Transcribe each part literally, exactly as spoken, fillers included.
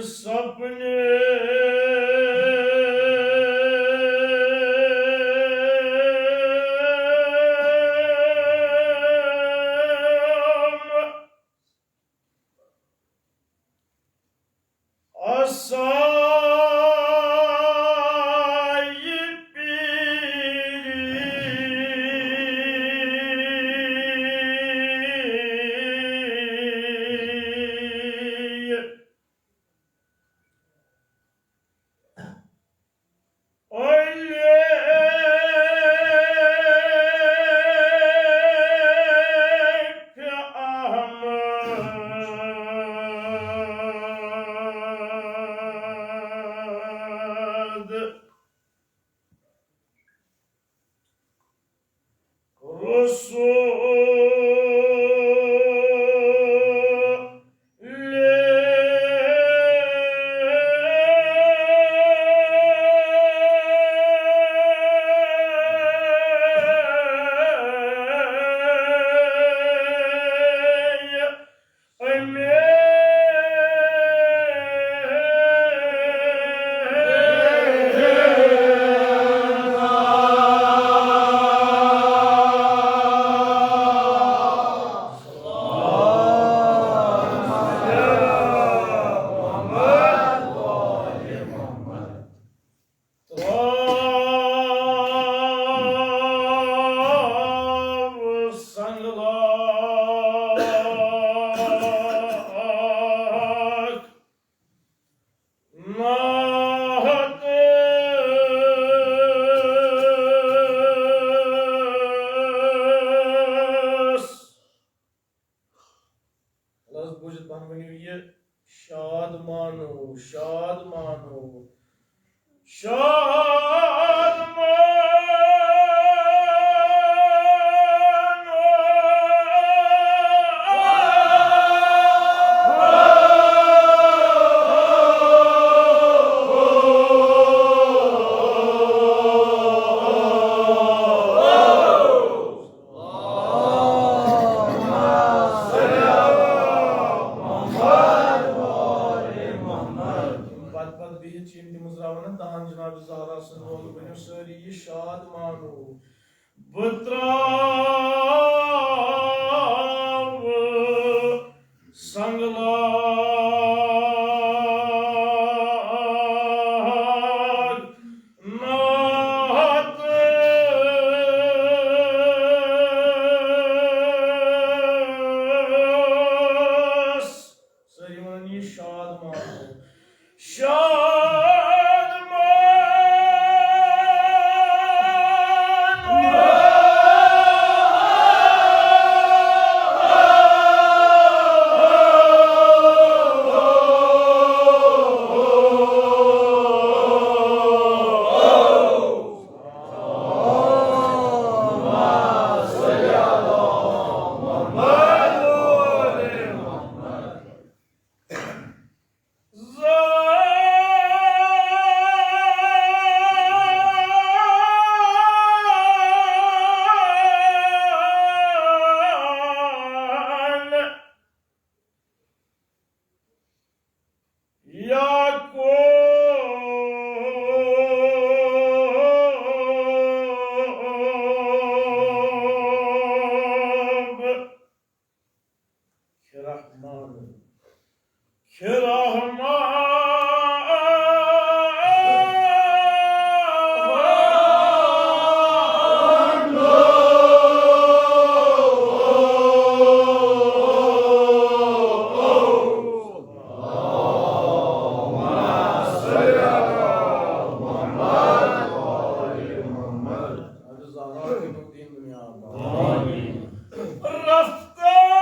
سپنے اسایہِ پیٖری۔ اولیک احمد رسول ترٛاو سنگ لاگ ناتس۔ لفظ بوٗزِتھ پانہٕ ؤنِو یہِ، شاد مانو، شاد مانو، شاد مانو۔ پتہٕ پتہٕ بِہِتھ چھِ یِم تِم مُژراوان تہن جناب زہرا سٕنٛدۍ رول۔ ؤنِو سٲری یہِ، شاد مانو۔ بہٕ ترٛاوٕ سنگ لاگ ناتس۔ سٲری وَنان یہِ، شاد مانو، شاد مانو۔ یعقوب۔ کھِ رحمان۔ کھِ رحمان۔ رفتار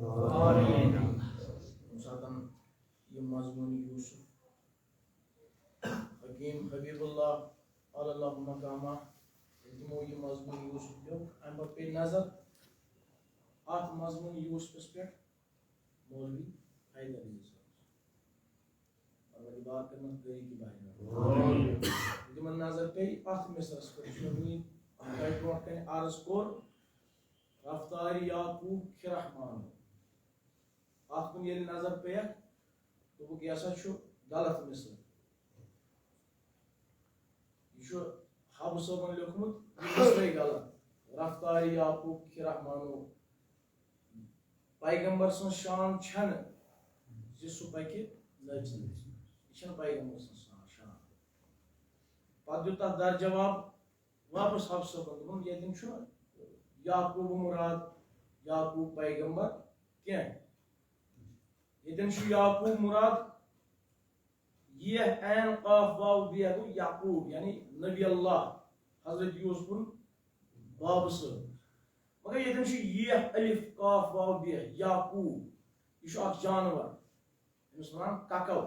آمین۔ ییٚمہِ ساتہٕ یہِ مضموٗن یوسف حکیم حبیب اللہ علی اللہ مقامہ، ییٚلہِ تِمو یہِ مضموٗن یوسف لیوٚکھ، اَمہِ پتہٕ پیٚیہِ نظر اَتھ مضموٗن یوسفس پٮ۪ٹھ مولوی حیدر علی صٲبس۔ پروردگار کٔرِنَس طریٖقہٕ بہر۔ تِمن نظر پیٚیہِ اَتھ مصرعس پٮ۪ٹھ، یُس مےٚ وُنی تۄہہِ برونٛٹھ کنہِ عرض کوٚر، رفتار یعقوب کھِ رحمانو۔ اَتھ کُن ییٚلہِ نظر پیٚیَکھ، دوٚپُکھ، یہِ ہسا چھُ غلط مصرع۔ یہِ چھُ حب صٲبن لیوٚکھمُت، یہِ مصرعے غلط۔ رفتار یعقوب کھِ رحمانو۔ پیغمبر سٕنٛز شان چھَنہٕ زِ سُہ پَکہِ نٔژ نٔژ۔ یہِ چھَنہٕ پیغمبر سٕنٛز شان، شان۔ پَتہٕ دیُت تَتھ در جواب واپس حب صٲبن، دوٚپُن، ییٚتٮ۪ن چھُنہٕ یعقوب مراد، یعقوب پیغمبر کینٛہہ۔ ییٚتٮ۪ن چھُ یعقوب مراد، ییہ عین قاف واو بیہ گوٚو یعقوب، یعنی نبی اللہ حضرت یوسفُن بابہٕ صٲب۔ مگر ییٚتٮ۪ن چھُ ییہ الف قاف واو بیہ یعقوب، یہِ چھُ اکھ جانور، أمِس وَنان کَکَو۔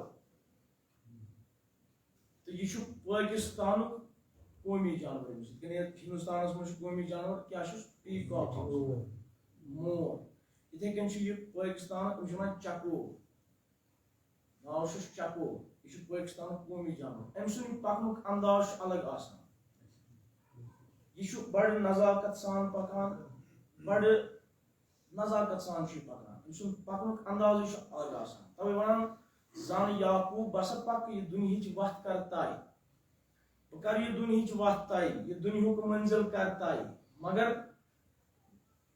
تہٕ یہِ چھُ پٲکِستانُک قومی جانور۔ أمِس یِتھ کٔنۍ یَتھ ہِندُستانَس منٛز چھُ قومی جانور، کیٛاہ چھُس؟ پیٖکاک چھُس۔ مور۔ یِتھَے کٔنۍ چھُ یہِ پٲکِستانُک، أمِس چھِ وَنان چَکو۔ ناو چھُس چَکو۔ یہِ چھُ پٲکِستانُک قومی جانور۔ أمۍ سُنٛد پَکنُک انداز چھُ الگ آسان۔ یہِ چھُ بَڑٕ نزاکت سان پَکان، بَڑٕ نزاکت سان چھُ یہِ پَکان۔ أمۍ سُنٛد پَکنُک اندازٕے چھُ الگ آسان۔ تَوَے وَنان، زَن یعقوب، بہٕ ہسا پَکہٕ یہِ دُنیہٕچ وَتھ کَرٕ طے۔ بہٕ کَرٕ یہِ دُنیہٕچ وَتھ طے، یہِ دُنیہُک مٔنزِل کَرٕ طے۔ مگر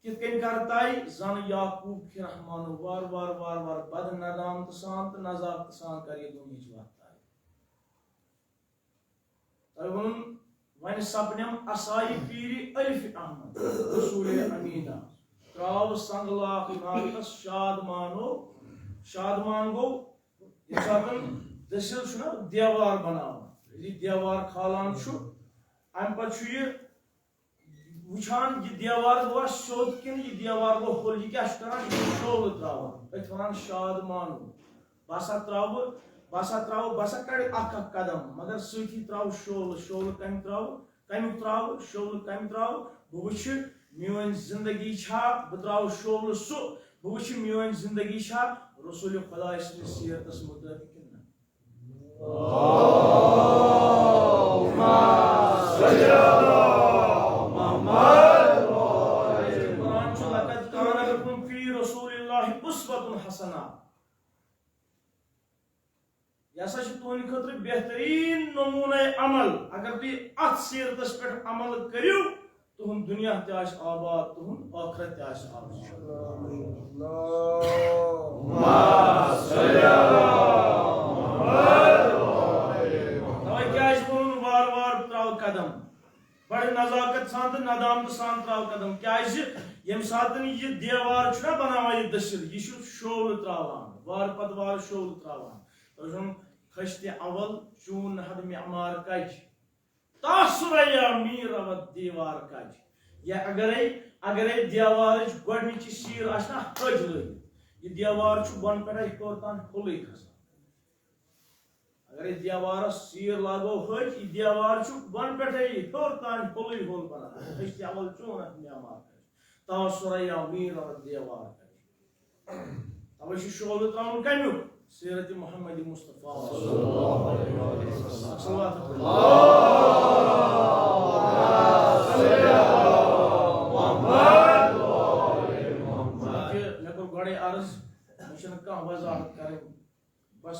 کِتھ کٔنۍ کَرٕ طے؟ زَن یعقوب کھِ رحمانو وارٕ وارٕ وارٕ وارٕ بَڑٕ ندامتہٕ سان تہٕ نزاکتہٕ سان کَرٕ یہِ دُنیہٕچ وَتھ طے۔ تۄہہِ ووٚنُن، وۄنۍ سپنم اسایہِ پیٖرِ الفِ احمد رسولِ امیٖنا۔ ترٛاو سنگ لاکھ ناکس شادمانو، شادمان گوٚو ییٚمہِ ساتہٕ دٔسِل چھُنہ دیوار بناوان، ییٚلہِ یہِ دیوار کھالان چھُ، اَمہِ پتہٕ چھُ یہِ وٕچھان، یہِ دیوار گوٚوا سیوٚد کِنہٕ یہِ دیوار گوٚو ہوٚل، یہِ کیٛاہ چھُ کران؟ یہِ چھُ شولہٕ ترٛاوان، أتھۍ وَنان شادمانو۔ بہٕ ہسا ترٛاوٕ، بہٕ ہسا ترٛاوٕ، بہٕ ہسا کَڑٕ اکھ اکھ قدم، مگر سۭتی ترٛاوٕ شولہٕ۔ شولہٕ کَمہِ ترٛاوٕ؟ کَمیُک ترٛاوٕ؟ شولہٕ کَمہِ ترٛاوٕ؟ بہٕ وٕچھِ، میٛٲنۍ زِندگی چھا، بہٕ ترٛاوٕ شولہٕ سُہ، بہٕ وٕچھِ، میٛٲنۍ زِندگی چھا رسول خۄداے سٕنٛدِس سیرتس مُطٲبِق کِنہٕ نہ؟ اللهم صل على محمد۔ قرآن چھُ، "لقد كان لكم في رسول الله أسوة حسنة"۔ یہِ ہسا چھُ تُہنٛدِ خٲطرٕ بہتریٖن نموٗنَے عمل۔ اگر تُہۍ اَتھ سیٖرتس پٮ۪ٹھ عمل کٔرِو، تُہُنٛد دُنیا تہِ آسہِ آباد، تُہُنٛد ٲخرت تہِ آسہِ آباد۔ تَوَے کیٛازِ ووٚنُن وارٕ وارٕ ترٛاو قدم؟ بَڑٕ نزاکت سان تہٕ ندامتہٕ سان ترٛاو قدم۔ کیٛازِ؟ ییٚمہِ ساتہٕ یہِ دیوار چھُنہ بناوان، یہِ دٔسِل، یہِ چھُ شولہٕ ترٛاوان، وارٕ پتہٕ وارٕ شولہٕ ترٛاوان۔ تۄہہِ چھُنہٕ کھٔسۍ تہِ اول چون نہد معمار کج۔ تاثریا می رود دیوار کج۔ یا اگرے، اگرے دیوارٕچ گۄڈنِچی سیٖر آسہِ نا ہَج لٲگِتھ، یہِ دیوار چھُ بۄنہٕ پٮ۪ٹھے ہیوٚر تام ہیوٚلُے کھسان۔ اگرے دیوارس سیٖر لاگو ہَج، یہِ دیوار چھُ بۄنہٕ پٮ۪ٹھے ہیوٚر تام ہیوٚلُے ہیوٚل بنان۔ أسۍ تہِ اول چون اکھ معمار کج۔ تاثریا می رود دیوار کج۔ تَوَے چھُ شولہٕ ترٛاوُن کَمیُک؟ سیرت محمد مصطفیٰ۔ صلوات۔ مےٚ کوٚر گۄڈَے عرض، مےٚ چھَنہٕ کانٛہہ وضاحت کَرٕنۍ۔ بس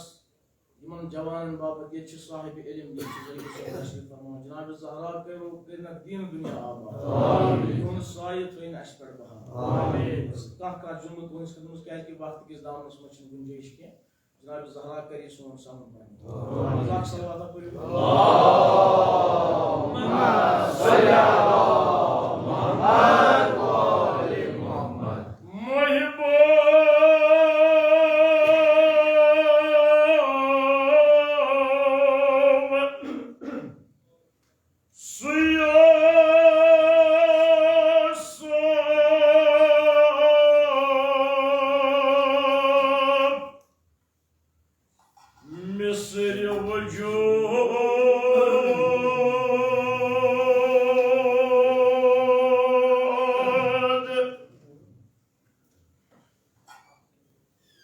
یِمَن جوانَن باپتھ، ییٚتہِ چھِ صاحب علم، ییٚتہِ چھِ ذٔریعہٕ صٲب تشریف فرما۔ جناب زہرا کٔرِو، کٔرِنَکھ دیٖن دُنیا آباد۔ آمین۔ تُہُنٛد سایہِ تھٲیِن اَسہِ پٮ۪ٹھ بہار۔ آمین۔ کانٛہہ کانٛہہ جُملہٕ تُہٕنٛدِس خدمتس، کیٛازِ کہِ وقتہٕ کِس دامنَس منٛز چھِنہٕ گُنجٲیِش کینٛہہ۔ جناب زہرا کٔرِو سون سمن پنُن۔ اللہم صل علی محمد و آل محمد۔ محبو وجود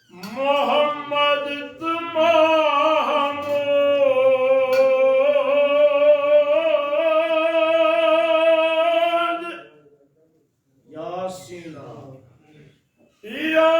محمد تہٕ محمود۔ یاسین۔ یا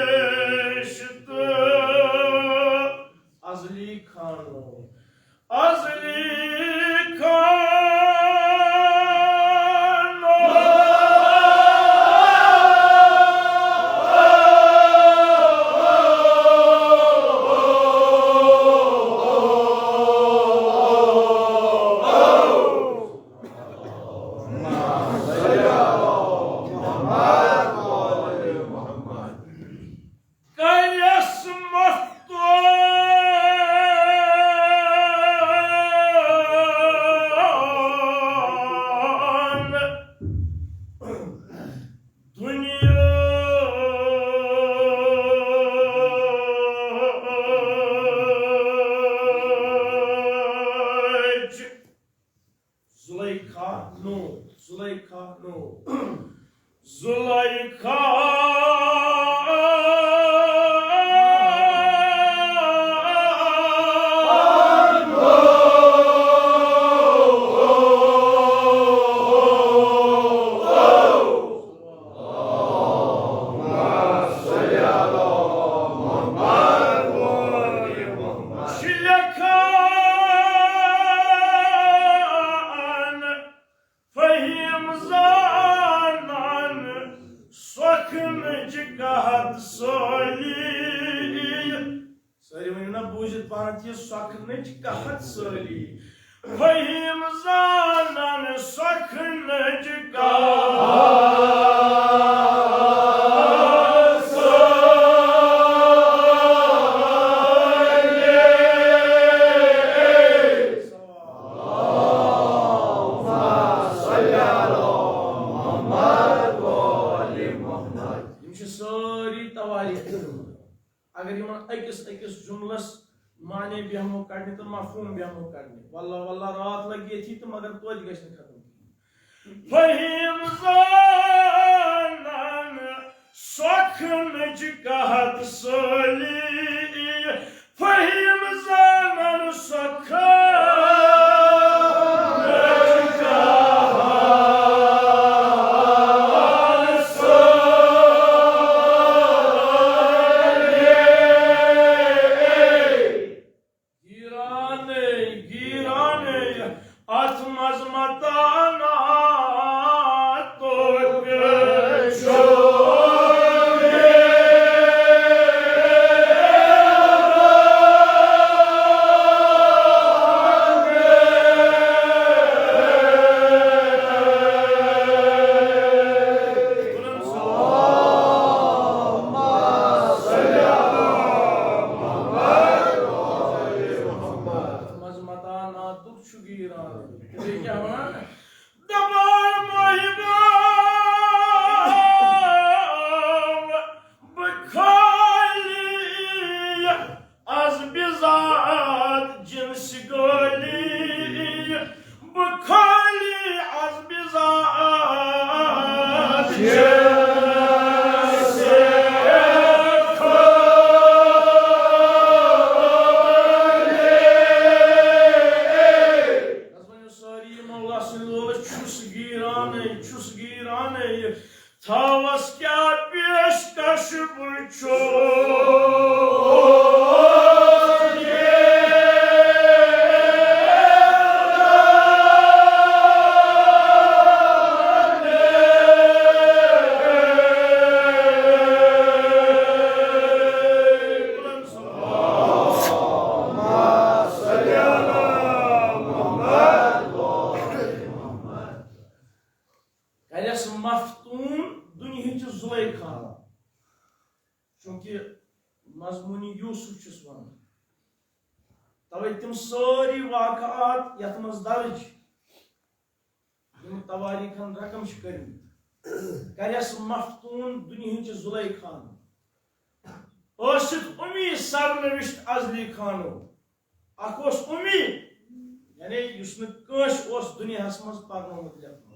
سرنوشت ازلی خانو، ازلی خانو۔ کریس مفتون دنیا زلیخا نو، زلیخا نو، زلیخا۔ شلکان فہیم زانان سۄکھنٕچ قحط سٲلی۔ سٲری ؤنِو نا بوٗزِتھ پانہٕ تہِ، سۄکھنٕچ قحط سٲلی۔ فہیم زانان سۄکھنٕچ قحط سٲلی۔ یِم چھِ سٲری تواریٖخ۔ اگر یِمن أکِس أکِس جملس معنی بیٚہمو کڑنہِ تہٕ مفہوم بیٚہمو کڑنہِ، واللہ واللہ راتھ لگہِ ییٚتھی تہٕ مگر توتہِ گژھِ نہٕ ختم کِہیٖنۍ۔ فہیم زانان سۄکھنٕچ قحط سٲلی، فہیم زانان سۄکھنٕچ قحط سٲلی۔ گیٖرانے، گیٖرانے، اتھ منٛز متاناتُک چھُ۔ اتھ منٛز متاناتُک چھُ گیٖران۔ تیٚلہِ کیٛاہ وَنان؟ دَپان محبوب بہٕ خٲلی از بذات جنس گٲلی، بہٕ خٲلی از بذات جنس گٲلی۔ سٲری مولا سٕنٛدۍ لول چھُس گیٖرانے، چھُس گیٖرانے۔ تھاوس کیٛاہ پیشکش بہٕ چھُس۔ کَرٮ۪س مفتوٗن دُنیہٕچ زُلیخا۔ چوٗنٛکہِ مضموٗنہِ یوٗسف چھُس وَنان، تَوَے تِم سٲری واقعات یَتھ منٛز درٕج، یِم تواریٖخن رقم چھِ کٔرمٕتۍ، کَرٮ۪س مفتوٗن دُنیہٕچ زُلیخان۔ ٲسِتھ اُمی سرنوشت ازلی خانو۔ اکھ اوس اُمی، یعنی یُس نہٕ کٲنٛسہِ اوس دُنیاہَس منٛز پرنومُت لیکھنومُت۔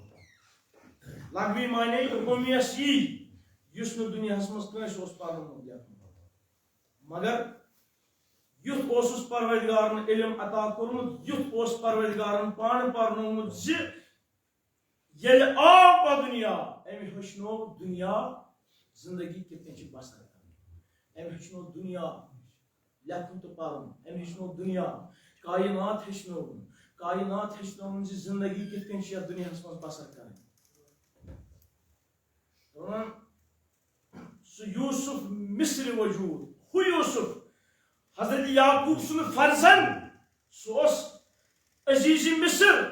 لغوی معنی تہٕ اُمیَس یی، یُس نہٕ دُنیاہَس منٛز کٲنٛسہِ اوس پرنومُت لیکھنومُت۔ مگر یُتھ اوسُس پروردگارن علم عطا کوٚرمُت، یُتھ اوس پروردگارن پانہٕ پرنومُت زِ ییٚلہِ آو پتہٕ دُنیا، أمۍ ہیٚچھنوو دُنیا زندگی کِتھ کٔنۍ چھِ بسر کرٕنۍ۔ أمۍ ہیٚچھنوو دُنیا لیکھُن تہٕ پرُن۔ أمۍ ہیٚچھنوو دُنیا، کائنات ہیٚچھنووُن۔ کائنات ہیٚچھنووُن زِ زندگی کِتھ کٔنۍ چھِ یَتھ دُنیاہَس منٛز بسر کرٕنۍ۔ دَپان، سُہ یوسف مصر وجود، ہُہ یوسف، حضرت یعقوب سُنٛد فرزند، سُہ اوس عزیز مصر،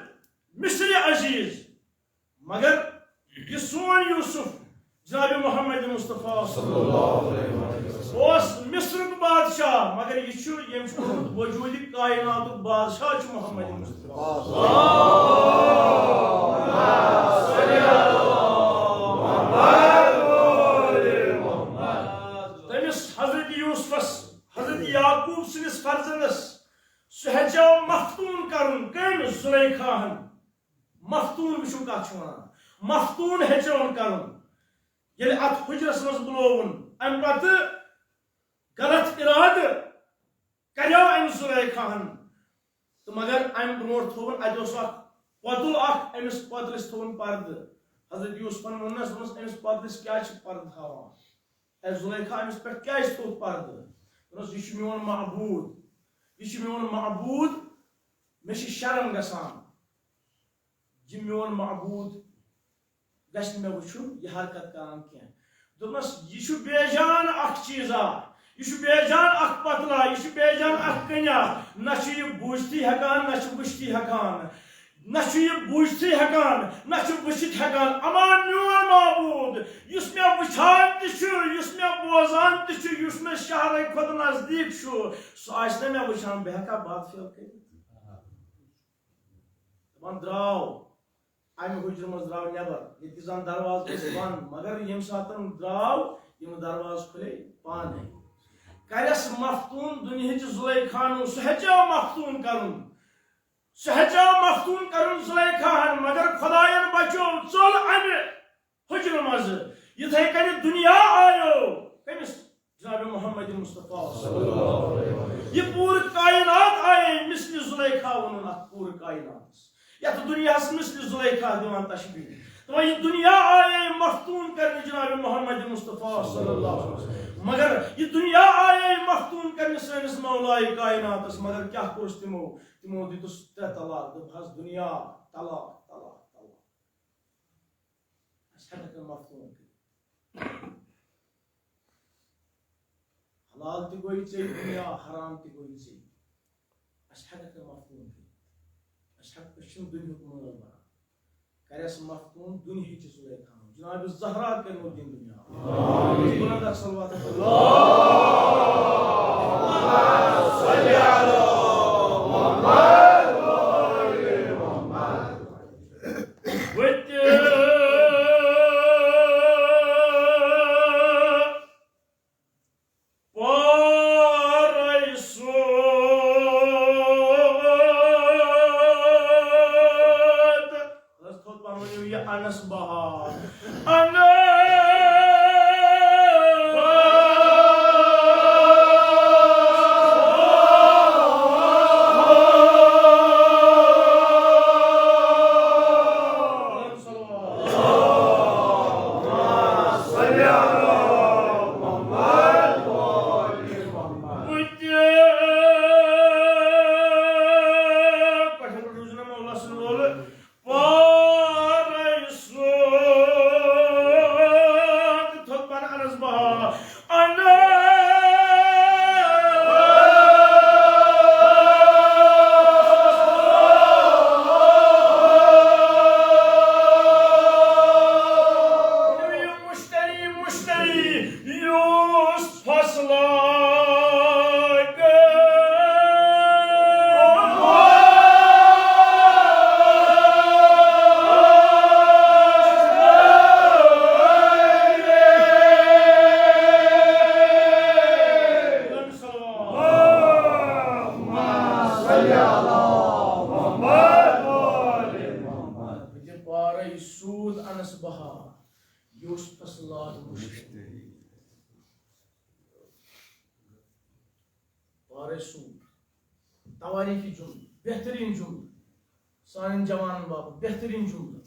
مصر عزیز۔ مگر یہِ سون یوسف، جناب محمد مصطفیٰ صلی اللہ علیہ وسلم، اوس مصرُک بادشاہ، مگر یہِ چھُ، ییٚمۍ چھُ کوٚرمُت وجود کائناتُک بادشاہ چھُ محمد مصطفیٰ۔ تٔمِس حضرت یوسفس، حضرت یعقوب سٕنٛدِس فرزندس، سُہ ہیٚژیو مفتون کرُن۔ کٔمۍ؟ زلیخاہن۔ مفتون وٕچھِو کتھ چھُ ونان، مفتون ہیٚژیون کرُن۔ ییٚلہِ اتھ حُجرس منٛز بُلووُن، امہِ پتہٕ غلط ارادٕ کریو أمۍ زلیخاہن۔ تہٕ مگر امہِ برونٛٹھ تھووُن، اتہِ اوس اکھ پۄتُل اکھ، أمِس پۄتلِس تھووُن پردٕ۔ حضرت یوسفن ووٚننس، دوٚپنس، أمِس پۄتلِس کیازِ چھِ پردٕ تھاوان؟ اے زلیخا، أمِس پٮ۪ٹھ کیازِ تھوٚو پردٕ؟ دوٚپنس، یہِ چھُ میون معبوٗد، یہِ چھُ میون معبوٗد، مےٚ چھِ شرم گژھان۔ یہِ میون معبوٗد گژھِ نہٕ مےٚ وٕچھُن یہِ حرکت کران کینٛہہ۔ دوٚپنَس، یہِ چھُ بے جان اکھ چیٖزا، یہِ چھُ بے جان اکھ پتلا، یہِ چھُ بے جان اکھ کٔنیا۔ نہ چھُ یہِ بوٗزتھٕے ہٮ۪کان، نہ چھُ وٕچھتھٕے ہٮ۪کان، نہ چھُ یہِ بوٗزتھٕے ہٮ۪کان، نہ چھُ وٕچھِتھ ہٮ۪کان۔ اما میون معبوٗد، یُس مےٚ وٕچھان تہِ چھُ، یُس مےٚ بوزان تہِ چھُ، یُس مےٚ شہرٕ کھۄتہٕ نزدیٖک چھُ، سُہ آسہِ نہٕ مےٚ وٕچھان، بہٕ ہٮ۪کا بتہٕ پھیوٚر کٔرِتھ؟ دپان درٛاو، امہِ حُجرٕ منٛز درٛاو نٮ۪بر، ییٚتہِ زن دروازٕ ٲسۍ بنٛد، مگر ییٚمہِ ساتہٕ درٛاو، یِم دروازٕ کھُلے پانے۔ کرٮ۪س مفتون دُنیہٕچ زلیخانو، سُہ ہیٚژیو مفتون کرُن، سُہ ہیٚژیو مفتون کرُن زلیخاہن، مگر خۄداین بچوو، ژوٚل امہِ حُجرٕ منٛزٕ۔ یِتھے کٔنۍ دُنیا آیو کٔمِس؟ جناب محمد مصطفیٰ۔ یہِ پوٗرٕ کائنات آیے مثل زلیخا وَنُن اَتھ پوٗرٕ کائناتس۔ یَتھ دُنیاہس مثل زلیخا دِوان تشبیہ۔ تو یہِ دُنیا آیے مفتون کرنہِ جناب محمد مصطفیٰ صلی اللہ علیہ وسلم۔ مگر یہِ دُنیا آیے مفتون کرنہِ سٲنِس مولائے کائناتس۔ مگر کیٛاہ کوٚرُس تِمو؟ تِمو دِتُس ترٛےٚ طلاق، دوٚپہَس، دُنیا، طلاق، طلاق، طلاق۔ أسۍ ہٮ۪کَکھ نہٕ مفتون کٔرِتھ۔ حلال تہِ گوٚوٕے ژےٚ، دُنیا حرام تہِ گوٚوٕے ژےٚ۔ أسۍ ہٮ۪کَکھ نہٕ مفتون کٔرِتھ۔ أسۍ ہٮ۪کَو، أسۍ چھِنہٕ دُنیاہُک مٲل بَران۔ کَرٮ۪س مفتون دُنیاہٕچ زُلیخا۔ جناب زہرا کٔرِو دِن دُنیا۔ بلند اکھ صلوات۔ پارے سود۔ حضرت خود پانہٕ ؤنِو یہِ انس بہار۔ انس۔ سود انس بہار، یوسفس لاد مشتری۔ پارے سود، توٲریٖخی جملہٕ، بہتریٖن جملہٕ، سانٮ۪ن جوانن باپتھ بہتریٖن جملہٕ۔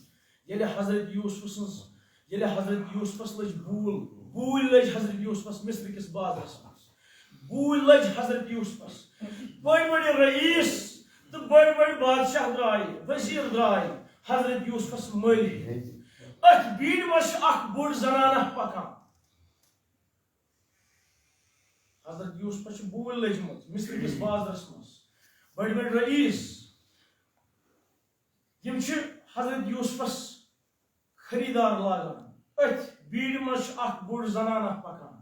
ییٚلہِ حضرت یوسف سٕنٛز، ییٚلہِ حضرت یوسفس لٔج بوٗل، بوٗلۍ لٔج حضرت یوسفس مصر کِس بازرس منٛز۔ بوٗلۍ لٔج حضرت یوسفس۔ بٔڑۍ بٔڑۍ رئیس تہٕ بٔڑۍ بٔڑۍ بادشاہ درٛاے، وزیر درٛاے حضرت یوسفس مٔلۍ۔ أتھۍ بیٖڑِ منٛز چھِ اکھ بٔڑ زنانہ پکان۔ حضرت یوسفس چھِ بوٗلۍ لٔجمٕژ مصر کِس بازرس منٛز۔ بٔڑۍ بٔڑۍ رئیس، یِم چھِ حضرت یوسفس خریدار لاگان۔ أتھۍ بیٖڑِ منٛز چھِ اکھ بٔڑ زنانہ پکان۔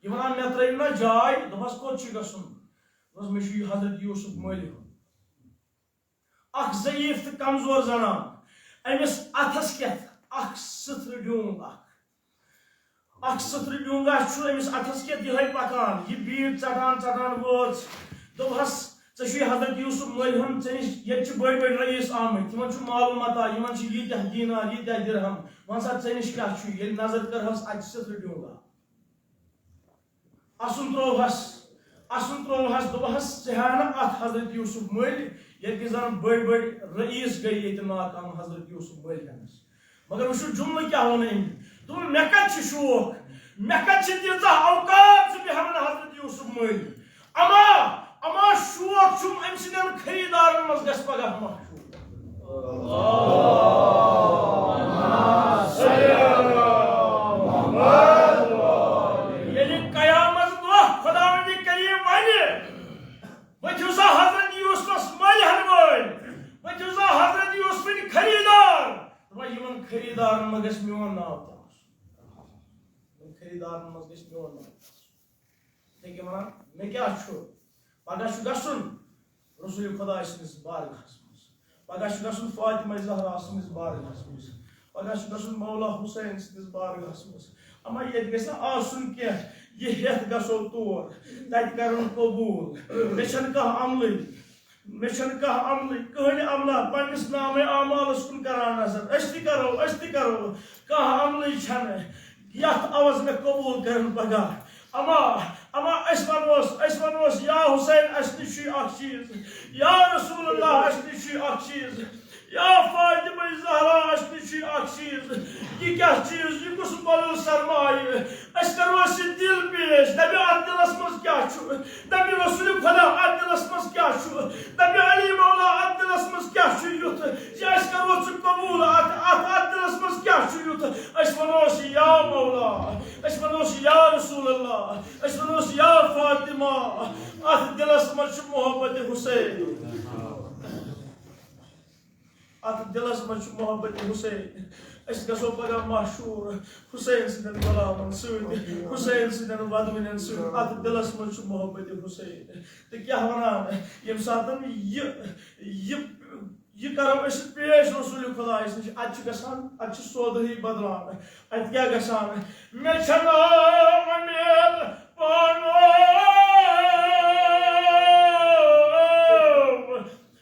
یہِ ونان، "مےٚ ترٲیِو نا جاے؟" دوٚپمس، "کوٚت چھُ گژھُن؟" دوٚپمس، "مےٚ چھُ یہِ حضرت یوسف مٔلۍ ہیوٚن۔" اکھ ضعیف تہٕ کمزور زنان، أمِس اتھس کٮ۪تھ اکھ سٕتھرٕ ڈیوٗنگ اکھ۔ اکھ سٕتھرٕ ڈیوٗنگا چھُ أمِس اتھس کٮ۪تھ یِہوٚے پکان، یہِ بیٖڑ ژٹان ژٹان وٲژ۔ دوٚپہس، "ژےٚ چھُے حضرت یوسف مٔلۍ ہیوٚن، ژےٚ نِش ییٚتہِ چھِ بٔڑۍ بٔڑۍ رئیس آمٕتۍ، تِمن چھُ معلوٗم متا، یِمن چھِ ییٖتیٛاہ دینار، ییٖتیٛاہ درہم، وَن سا ژےٚ نِش کیٛاہ چھُ؟" ییٚلہِ نظر کٔرہس، اتہِ چھُ سٕتھرٕ ڈیوٗنگا۔ اسُن ترووہس، اسُن ترووہس، دوٚپہس، "ژٕ ہیٚہ نہٕ اتھ حضرت یوسف مٔلۍ، ییٚلہِ کہِ زن بٔڑۍ بٔڑۍ رئیس گٔے ییٚتہِ ناکام حضرت یوسف مٔلۍ ہیٚنس۔" مگر وٕچھِو جملہٕ کیٛاہ ووٚن أمۍ۔ دوٚپُن، "مےٚ کتہِ چھُ شوق، مےٚ کتہِ چھِ تیٖژاہ اوقات زِ بہٕ ہیٚمہٕ نہٕ حضرت یوسف مٔلۍ۔ اما، اما شوق چھُم أمۍ سٕنٛدٮ۪ن خریٖدارن منٛز گژھِ پگاہ مشہوٗر۔" ییٚلہِ قیامت دۄہ خداوندِ کریم ونہِ، "بہٕ چھُسا حضرت یوسفس مٔلۍ ہٮ۪نہٕ وٲلۍ؟ بہٕ چھُسا حضرت یوسفٕنۍ خریٖدار؟" دپان، "یِمن خریٖدارن منٛز گژھِ میون ناو تہِ آسُن۔ یِمن خریٖدارن منٛز گژھِ میون ناو تہِ آسُن۔" یِتھے کٔنۍ ونان، مےٚ کیٛاہ چھُ؟ پگاہ چھُ گژھُن رسول خداے سٕنٛدِس بارگاہس منٛز۔ پگاہ چھُ گژھُن فاطمہ زہرا سٕنٛدِس بارگاہس منٛز۔ پگاہ چھُ گژھُن مولا حسین سٕنٛدِس بارگاہس منٛز۔ اما ییٚتہِ گژھِ نہٕ آسُن کینٛہہ، یہِ ہٮ۪تھ گژھو تور، تتہِ کرن قبوٗل۔ مےٚ چھَنہٕ کانٛہہ عملٕے، مےٚ چھَنہٕ کانٛہہ عملٕے، کٕہٕنۍ عملہ پننِس نامے اعمالس کُن کران نظر۔ أسۍ تہِ کرو، أسۍ تہِ کرو، کانٛہہ عملٕے چھَنہٕ۔ یتھ عوض مےٚ قبوٗل کرن پگاہ۔ اما، اما أسۍ ونوس، أسۍ ونوس، یا حسین، اسہِ نِش چھُے اکھ چیٖز۔ یا رسول اللہ، اسہِ نِش چھُے اکھ چیٖز۔ یا فاطمہ زہرا، اسہِ نِش چھُے اکھ چیٖز۔ یہِ کیٛاہ چیٖز؟ یہِ کُس مۄلُل سرمایہِ؟ أسۍ کرو أسۍ یہِ دِل پیش۔ دپہِ، اتھ دِلس منٛز کیٛاہ چھُ؟ دپہِ رسول خدا، اتھ دِلس منٛز کیٛاہ چھُ؟ دپہِ علی مولا، اتھ دِلس منٛز کیٛاہ چھُ یُتھ زِ أسۍ کرو ژٕ قبوٗل؟ اتھ، اتھ، اتھ دِلس منٛز کیٛاہ چھُ یُتھ؟ أسۍ ونوس، یا مولا، أسۍ ونوس، یا رسول اللہ، أسۍ ونوس، یا فاطمہ، اتھ دِلس منٛز چھُ محبت حسین۔ اتھ دِلس منٛز چھُ محبت حسین۔ أسۍ گژھو پگاہ مشہوٗر حسین سٕنٛدٮ۪ن غلامن سۭتۍ، حسین سٕنٛدٮ۪ن ودوٕنٮ۪ن سۭتۍ۔ اتھ دِلس منٛز چھُ محبت حسین۔ تہٕ کیٛاہ ونان، ییٚمہِ ساتہٕ یہِ، یہِ، یہِ کرو أسۍ پیش رسول خدایس نِش، اتہِ چھِ گژھان، اتہِ چھِ سودٲری بدلان۔ اتہِ کیٛاہ گژھان؟ مےٚ چھَنہٕ وۄمید پانہٕ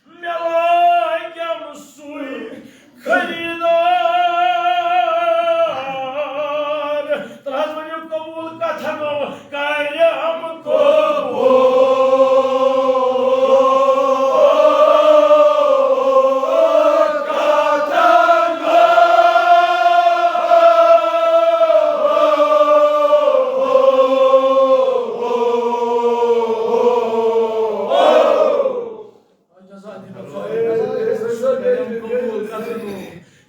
مےٚ لاگٮ۪م سُے خریٖدار۔ تہٕ حظ ؤنِو، قبوٗل کتھن کرٮ۪م قبوٗل۔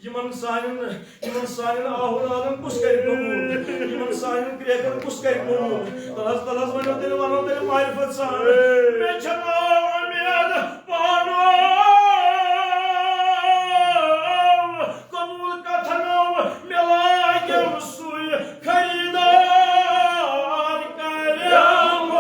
یِمن سانٮ۪ن، یِمن سانٮ۪ن آہُلالن کُس کرِ قبوٗل؟ یِمن سانٮ۪ن کرٛیکن کُس کرِ قبوٗل؟ تلس، تلس ؤنِو تیٚلہِ، ونو تیٚلہِ معرفت سان۔ مےٚ چھےٚ ناو اُمید پانہٕ قبوٗل کتھن مےٚ لاگٮ۪م سُے خریٖدار کرٮ۪م۔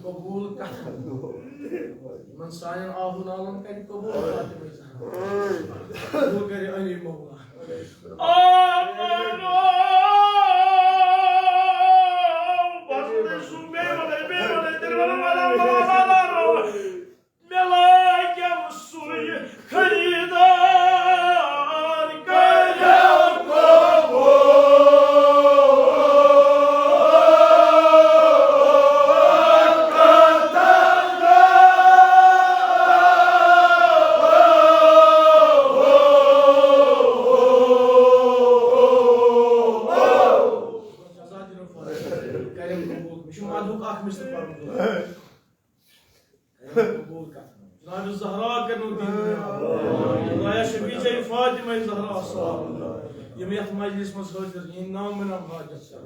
قبوٗل عالم کرِ قبول فاطمہ زہرا۔ قبول کرِ علی مولا۔ آمنو، بس بیٚیہِ سُہ بیٚیہِ وَنَے، بیٚیہِ وَنَے، تیٚلہِ وَنَو، وَنَو، وَنَو، وَنَو، وَنَو۔ مےٚ لٲگِم سُے خریٖدار، کَرٮ۪م قبوٗل۔ قبوٗل کر۔ جناب زہرا کرنو دین۔ خدایا شفیع جائی فاطمہ زہرا صاحب۔ یِم یتھ مجلس منٛز حٲضِر، یِہِنٛدۍ نام بنام حاجت کر۔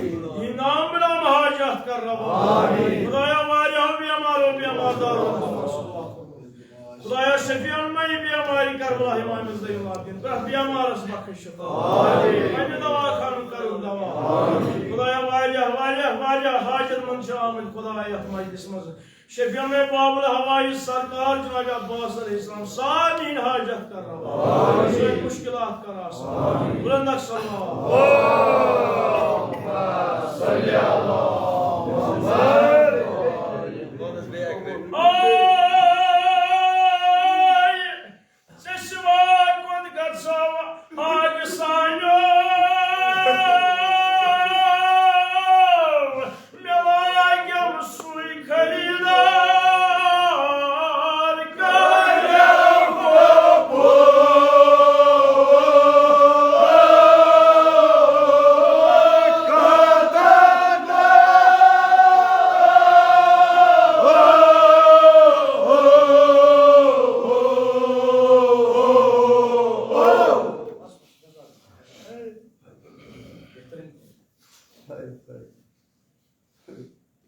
یِہِنٛدۍ نام بنام حاجت کر ربا۔ خدایا واریاہو بیمارو بیمار دارو۔ خدایا شفیع المئی بیماری کربلا امام زین العابدین، پرٛٮ۪تھ بیمارس بخش شفا۔ پننہِ دوا خانُک کرُن دوا۔ خدایا واریاہ، واریاہ، واریاہ حاجت مند چھِ آمٕتۍ خدایا یتھ مجلس منٛز۔ شفیع المئی باب الہوایی سرکار جناب عباس علیہ السلام سارنٕے ہٕنٛدۍ حاجت کر روا۔ سٲنۍ مشکلات کر آسان۔ بلند اکھ صلوات۔ آے، ژےٚ سوا کوٚت گژھو آج سانیو؟ مےٚ لاگٮ۪م سُے خریٖدار، کَرٮ۪م قبوٗل۔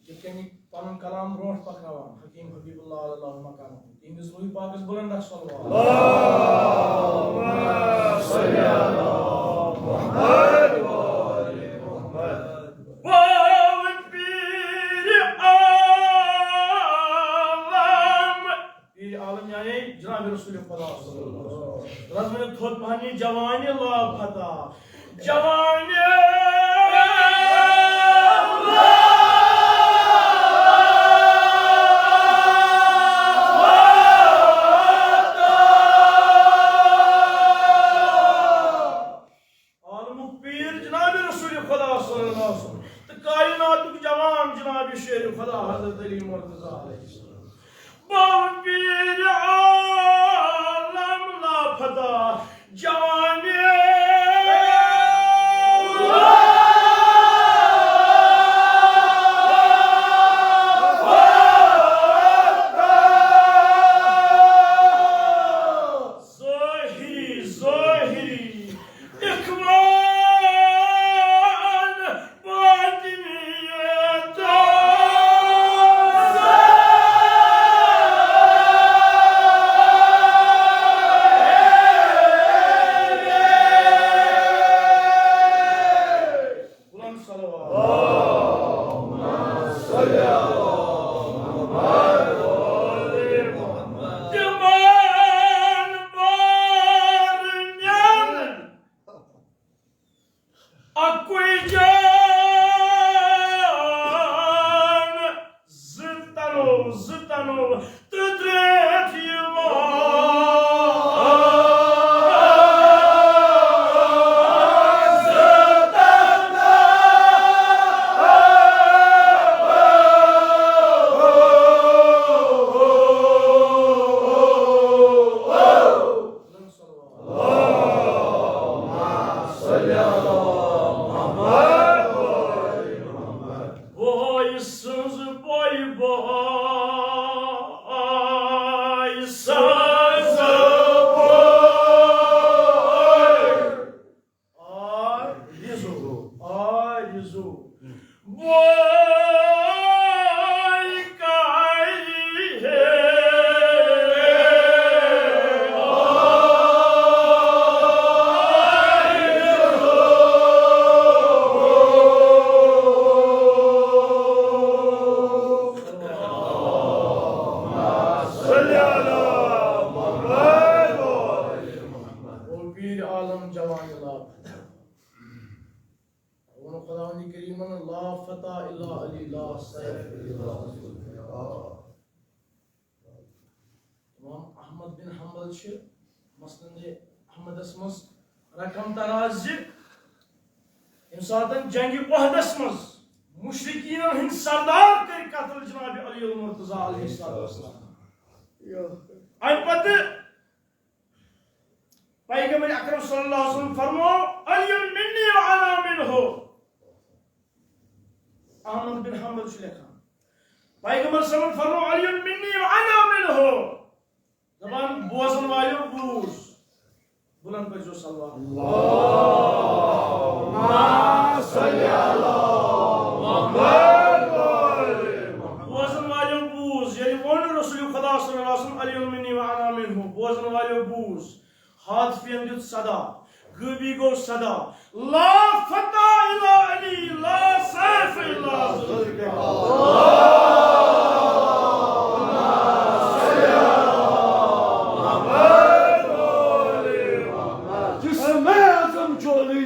یِتھ کٔنۍ پنُن کلام برونٛٹھ پکناوان حکیم حبیب اللہ علی اللہ مقامہ، تِہنٛدِس روحِ پاکس بلند اکھ صلوات۔ اللہم صل علی محمد و آل محمد۔ بول پیر عالم۔ پیر عالم یعنی جناب رسول خدا صلی اللہ علیہ وسلم۔ رضوان تھوٚد پہن یہِ جوانِ لاپتہ۔ جوانِ عالمُک پیر جناب رسول خدا صلی اللہ علیہ وسلم تہٕ کائناتُک جوان جناب شیر خدا حضرت علی مرتضیٰ علیہ السلام۔ بول پیر عالم لاپتہ جوانِ۔ لا علی لا سیف اللہ ذوالفقار۔ امام احمد بن حنبل چھِ مسند احمدس منٛز رقم تران زِ ییٚمہِ ساتہٕ جنگِ احدس منٛز مشرکینن ہٕنٛدۍ سردار کٔرۍ قتل جناب علی المرتضی علیہ الصلوۃ والسلام۔ امہِ پتہٕ پیغمبر اکرم صلی اللہ علیہ وسلم فرمو، علی منی و انا منہ۔ احمد بن حنبل چھُ لیکھان، پیغمبر صلی اللہ علیہ وسلم فرمو، علی منی و انا منہ۔ دپان، بوزن والیو بوز۔ بلند پٲٹھۍ چھُ صلوات۔ اللہم صل علی محمد۔ بوزن والیو بوز، ییٚلہِ ووٚن رسول خدا صلی اللہ علیہ وسلم، علی منی و انا منہ، بوزن والیو بوز۔ حاطفین دیُت صدا، غٲبی گوٚو صدا، لا فتح الا علی، لا سیف الا ذوالفقار۔ جسم اعظم چھُ علی،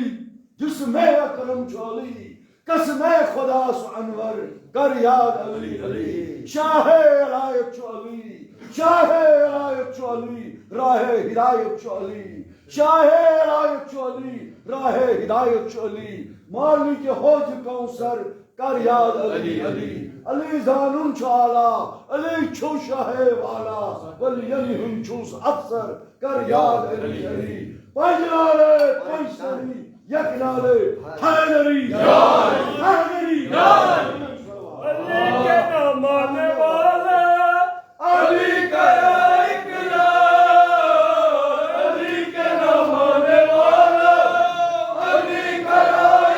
جسم اکرم چھُ علی، قسم خدا سُہ انور، کر یاد علی علی۔ شاہ ولایت چھُ علی، شاہ ولایت چھُ علی، راہ ہدایت چھُ علی۔ شاہ ولایت چھُ علی، راہ ہدایت چھُ علی۔ مالک حوض کوثر، کر یاد علی علی۔ علی زانُن چھُ اعلیٰ، علی چھُ شاہ والا، ولیَن ہُنٛد چھُس افسر، کر یاد علی علی۔ پنج نعرے، پنج سری، یک نعرے، حیدری، حیدری۔ علی کے نہ ماننے والا، علی کا اقرار، علی کے نہ ماننے والا، علی کا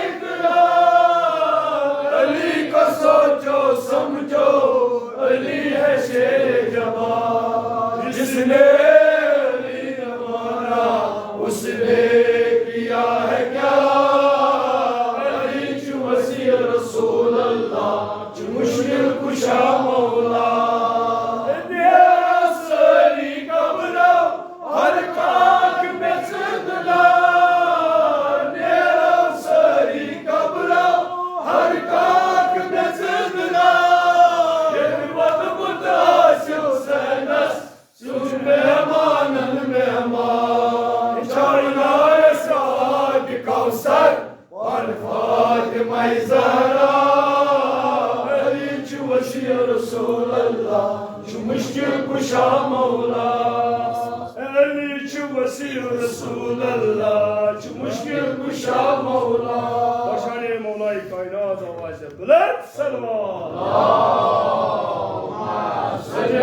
اقرار۔ علی کو سوچو سمجھو، علی ہے شیر جوان، جس نے علی نہ مانا، اس نے کیا ہے کیا؟ علی چھُ وسیع رسول اللہ، چھُ مشکل کشا مولا۔ نیرو سٲری قبرو، ہر کاک مےٚ ژٕ دُلار۔ نیرو سٲری قبرو، ہر کاک مےٚ ژٕ دُلار۔ ییٚمہِ ووٚنمُت آسہِ حسینس، سُہ چھُ مہمانن مہمان۔ چاونایس آبِ کوثر، پن فاطمہ زہرا۔ علی چھُ وسیع رسول اللہ، چھُ مشکل کشا مولا۔ علی چھُ وسیع رسول اللہ، چھُ مشکل کشا مولا۔ بشارے مولای کائنات آواز بلند۔ صلوات۔ اللہم صل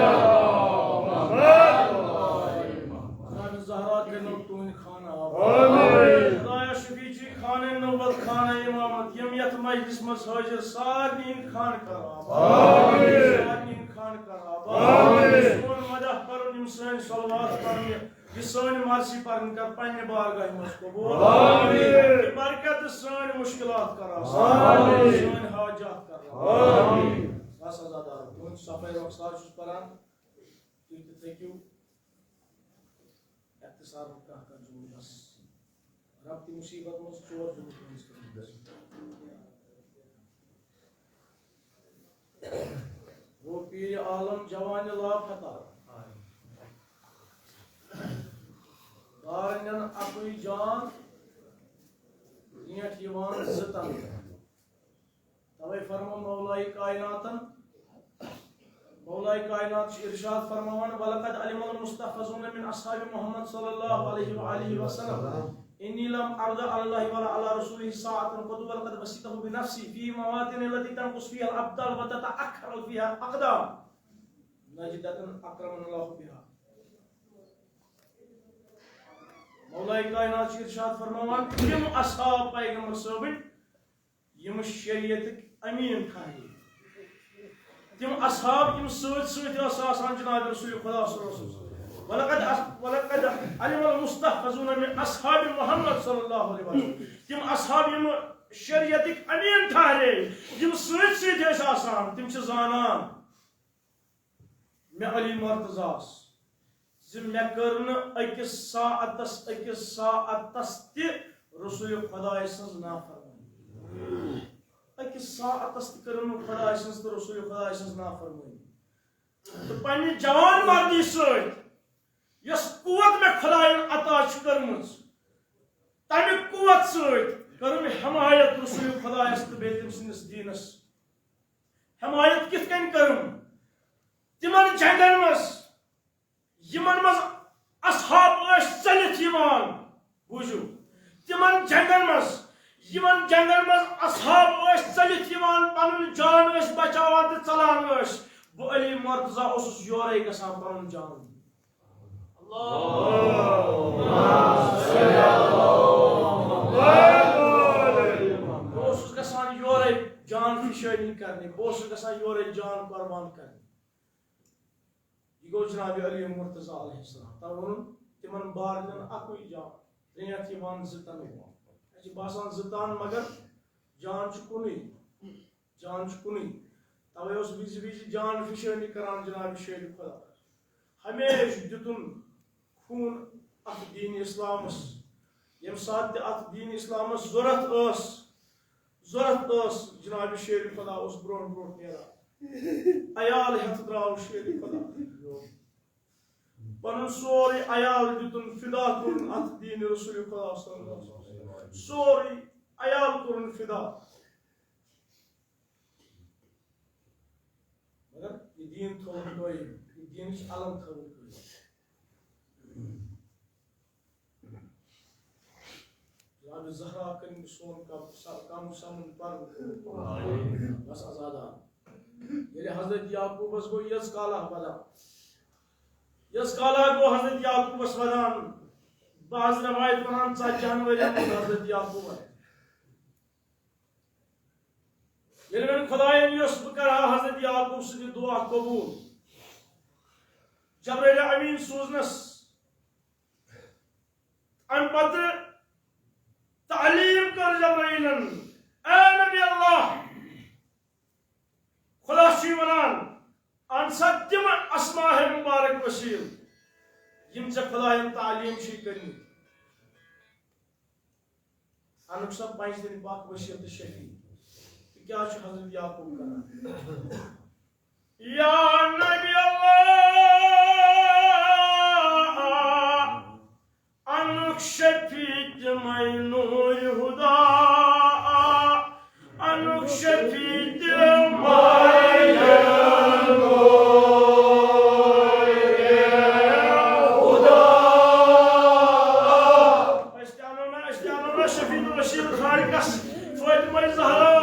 علی محمد۔ خانِ زہرا کٔرِنو تُہٕنٛدۍ خانہٕ آباد۔ آمین۔ خدایا شفیع جی خانِ نبوت، خانِ امامت، یِم یتھ مجلس منٛز حٲضِر، سارنٕے ہٕنٛدۍ خانہٕ کر آباد۔ آمین۔ سارنٕے ہٕنٛدۍ خانہٕ کر آباد۔ آمین۔ سون مدح پرُن، یِم سٲنۍ صلوات پرنہِ، یہِ سٲنۍ مرثی پرٕنۍ کر پننہِ بارگاہہِ منٛز قبول۔ آمین۔ یہِ برکت سٲنۍ مشکلات کر آسان۔ آمین۔ سٲنۍ حاجات کر روا۔ آمین۔ بس عزادارو، تُہُنٛد صفائی رخسار چھُس پران۔ تُہۍ تہِ تھٔکِو۔ اختصار کانٛہہ کانٛہہ جملہٕ بس۔ رب تہِ مصیبت منٛز ژور جملہٕ تُہٕنٛز خدمت۔ گوٚو پیٖرِ عالم جوانِ لاپتہ۔ دارنٮ۪ن اَکُے جان، زیٹھ یِوان زٕ تَنہٕ۔ توے فرمو مولائے کائناتن، مولائے کائنات چھُ ارشاد فرماوان، وَلَقَدْ عَلِمَ الْمُسْتَحْفَظُونَ مِنْ أَصْحَابِ مُحَمَّدٍ صَلَّى اللَّهُ عَلَيْهِ وَآلِهِ وَسَلَّمَ إِنِّي لَمْ أَرْضَ عَلَى اللَّهِ وَلَا عَلَى رَسُولِهِ سَاعَةً قَطُّ، وَلَقَدْ وَسِيتَهُ بِنَفْسِي فِي مَوَاطِنِ الَّتِي تَنْقَصُ فِيهَا الْأَبْطَالُ وَتَتَأَخَّرُ فِيهَا الْأَقْدَامُ، نَجْدَةً أَكْرَمَنَا اللَّهُ بِهَا۔ مولائے کائنات چھُ ارشاد فرماوان، تِم اصحاب پیغمبر صٲبٕنۍ یِم شریعتٕکۍ امیٖن ٹھہرے۔ تِم اصحاب یِم سۭتۍ سۭتۍ ٲس آسان جناب رسول خدا صلی اللہ علیہ وسلم۔ وَلَقَدْ أَصْ-، وَلَقَدْ عَلِمَ الْمُسْتَحْفَظُونَ مِنْ أَصْحَابِ مُحَمَّدٍ صَلَّى اللَّهُ عَلَيْهِ وَسَلَّمَ۔ تِم اصحاب یِم شریعتٕکۍ امیٖن ٹھہرے، یِم سۭتۍ سۭتۍ ٲسۍ آسان، تِم چھِ زانان۔ مےٚ علی مرتضیٰ ہس زِ مےٚ کٔر نہٕ أکِس ساعتس، أکِس ساعتس تہِ رسول خدایہِ سٕنٛز نافرمٲنی۔ أکِس ساعتس تہِ کٔرٕم نہٕ خۄداے سٕنٛز تہٕ رسول خۄداے سٕنٛز نافرمٲنی۔ تہٕ پننہِ جوان مردی سۭتۍ یۄس قوت مےٚ خۄدایَن عطا چھِ کٔرمٕژ، تَمہِ قوت سۭتۍ کٔرٕم حمایت رسول خۄدایَس تہٕ بیٚیہِ تٔمۍ سٕنٛدِس دیٖنَس۔ حمایت کِتھ کٔنۍ کٔرٕم؟ تِمن جنگن منٛز، یِمن منٛز اصحاب ٲسۍ ژٔلِتھ یِوان، بوٗزِو، تِمن جنگن منٛز، یِمن جنگن منٛز اصحاب ٲسۍ ژٔلِتھ یِوان، پنُن جان ٲسۍ بچاوان تہٕ ژلان ٲسۍ، بہٕ علی مرتضیٰ اوسُس یورے گژھان پنُن جان۔ بہٕ اوسُس گژھان یورے جان فشٲنی کرنہِ، بہٕ اوسُس گژھان یورے جان قربان کرنہِ۔ یہِ گوٚو جناب علی مرتضیٰ علیہ السلام۔ تَوَے ووٚنُن تِمن بارنٮ۪ن اَکُے جان، پرٛینٛٹھ یِوان زٕ تَنہٕ۔ اَسہِ چھِ باسان زٕ تَن، مگر جان چھُ کُنُے، جان چھُ کُنُے۔ تَوَے اوس وِزِ وِزِ جان فِشٲنی کران جناب شیر خۄدا۔ ہمیشہِ دیُتُن خوٗن اَتھ دیٖنِ اِسلامَس۔ ییٚمہِ ساتہٕ تہِ اَتھ دیٖنِ اِسلامَس ضوٚرَتھ ٲس، ضوٚرَتھ ٲس، جناب شیر خۄدا اوس برونٛٹھ برونٛٹھ نیران۔ عیال ہٮ۪تھ درٛاو شیر خۄدا۔ پَنُن سورُے عیال دیُتُن فدا کوٚرُن اَتھ دیٖنِ رسول خۄدا صلی اللہ علیہ وسلم۔ سورُے عیال کوٚرُن فدا۔ مگر یہِ دیٖن تھوٚوُن قٲیِم، یہِ دیٖنٕچ علم تھٲوٕن قٲیِم۔ جناب زہرا کٔرِن سون کم س-، کم سمن پر۔ بس آزادان۔ ییٚلہِ حضرت یعقوبس گوٚو یٔژ کالا ودان، یٔژ کالا گوٚو حضرت یعقوبس ودان، بعض روایت ونان ژتجی ہن ؤرین ہُنٛد حضرت یعقوبس۔ ییٚلہِ وۄنۍ خۄدایَن یوٚژھ بہٕ کرٕ ہا حضرت یعقوب سٕنٛدِ دُعا قبوٗل، جبرائیل امیٖن سوٗزنَس۔ اَمہِ پتہٕ تعلیٖم کٔر جبرائیلن، اے نبی اللہ، خۄدا چھُے وَنان، اَن سا تِم اسماء مُبارک وسیٖل، یِم ژےٚ خۄدایَن تعلیٖم چھُے کٔرمٕتۍ۔ انُک سا پنجتن پاک وسیٖل تہٕ شفیع۔ تہٕ کیٛاہ چھُ حضرت یعقوب کران؟ یا نبی اللہ، انُک شفیع تہِ مَے نوٗرِ ہُدا۔ انُک شفیع تہِ مَے نوٗرِ ہُدا۔ أسۍ تہِ اَنو نا، أسۍ تہِ اَنو نا شفیع تہٕ وسیٖل خالقس، فاطمہ زہرا،